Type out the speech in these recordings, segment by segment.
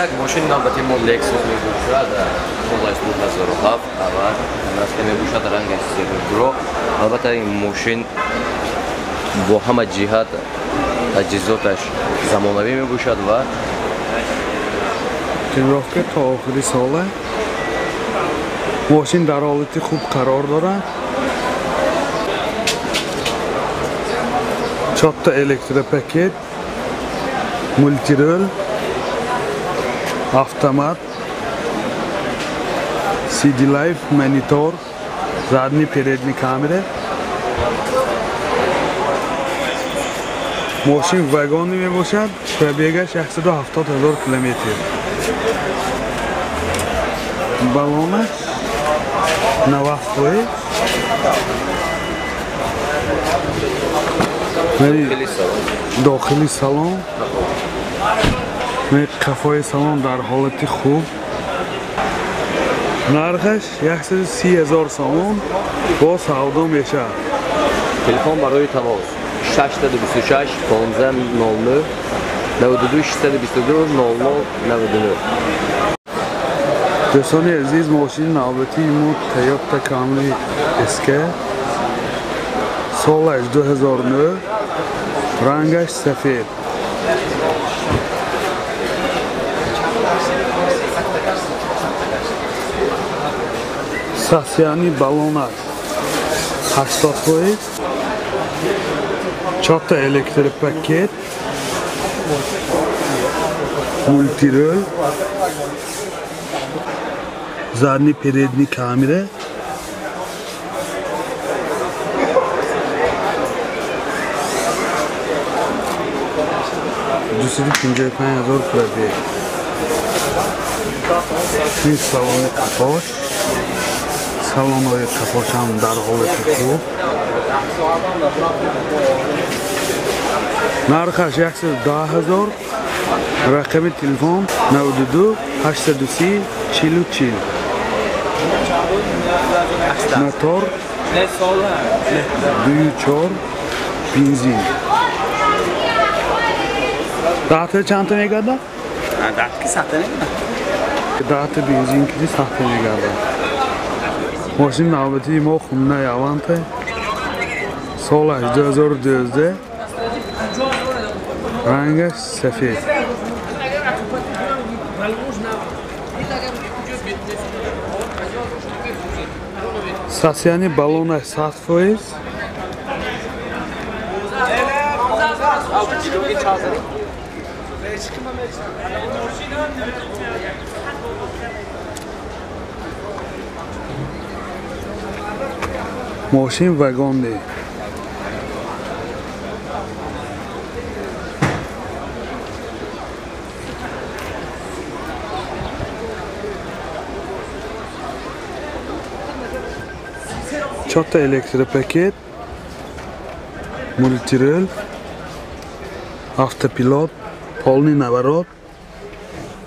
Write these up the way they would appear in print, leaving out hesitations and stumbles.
Инак мошини навбати мо Lexus мебошад, солаш 2007 ва насли мебошад, рангаш серебро. Албатта ин мошин бо ҳама ҷиҳат таҷҳизоташ замонавӣ мебошад ва тонировка то охири сола. Мошин дар ҳолати хуб қарор дорад. Чорта электропакет, мультирол, автомат, CD Live, монитор, задний передний камера. Мошин вагонӣ мебошад, пробегаш 170 000 километр. Балонаш 90%. Дохили салон, қафои салон дар ҳолати хуб. Нархаш 130 000 сомон бо савдо мешавад. Телефон барои тамос 626 15 00 92 622 00 99. Дӯстони азиз, мошини навбатии мо Toyota Camry SK, солаш 2009, рангаш сафед. Сасияни балонаш 80%, чорта электропакет, мультирол, задний передний камера. Дусаду панҷоҳу панҷ ҳазор пробег. Ин салони қафош, салонҳои қафош ҳам дар ҳолати хуб. Нархаш 110 000. Рақами телефон 92 830 40 40. Мотор 2.4 бензин. Дата чанд мегардад? Дата ки сахта мегардад. Дата бензин ки сахта мегардад. Мошини навбатии мо Hyundai Avante, солаш 2012, рангаш сафед. Сасияни балонаш 100%. Мошин вагонӣ. Чорта электропакет, мультирол, автопилот, полный наворот,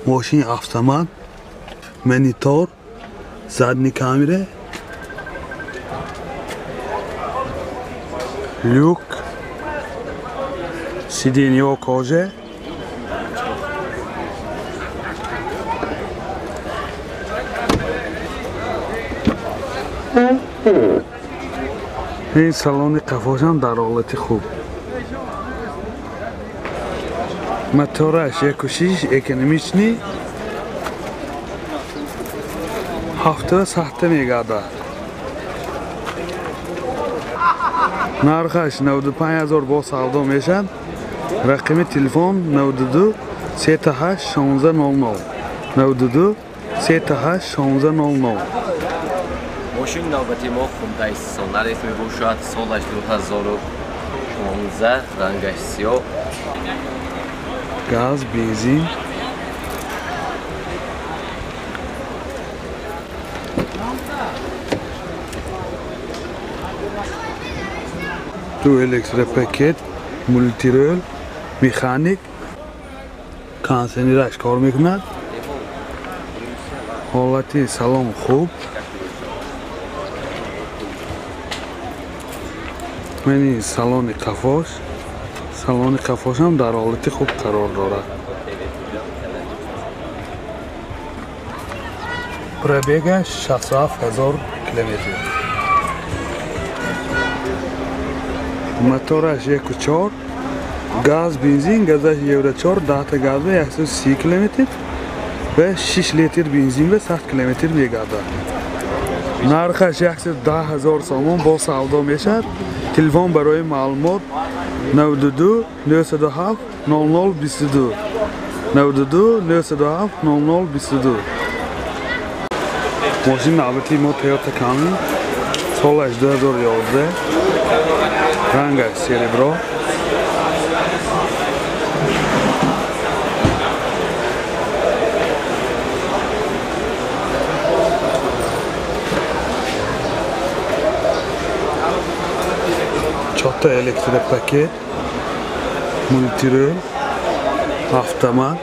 мошин автомат, монитор, задний камера, люк, сиденье кожа. Ин салони қафошам дар ҳолати хуб. Мотораш 1.6 экономичный, ҳафта сахта мегардад. Нархаш 95 000 бо савдо мешавад. Рақами телефон 92 38 16 00 92 38 16 00. Мошини навбати мо Hyundai Solaris мебошад, солаш 2016, рангаш сиёҳ. Газ, бензин. Ду электропакет, мультирол, механик, кондиционераш кор мекунад. Ҳолати салон хуб. Мани салони қафош, салони қафош ҳам дар ҳолати хуб қарор дорад. Пробега 67 000 километр. Мотораш 1.4, газ бензин, газаш Евро 4, 10 газ 130 километр ва 6 литр бензин ва 100 километр мегардад. Нархаш 110 000 сомон бо савдо мешавад. Телефон барои маълумот 92 907 00 22 92 907 00 22. Мошини навбати мо Toyota Camry, солаш 2011, рангаш серебро. Чорта электропакет, мультирул, автомат.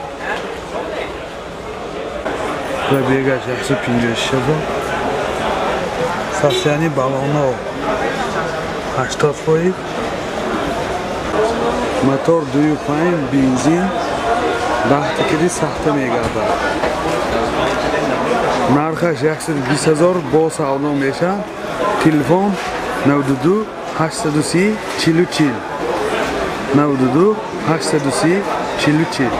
Пробегаш 156 000. Состояние баллонов 80%. Мотор 2.5 бензин, 10 кили сахта мегардад. Нархаш 120 000 бо савдо мешавад. Телефон 92 830 40 92 830 40.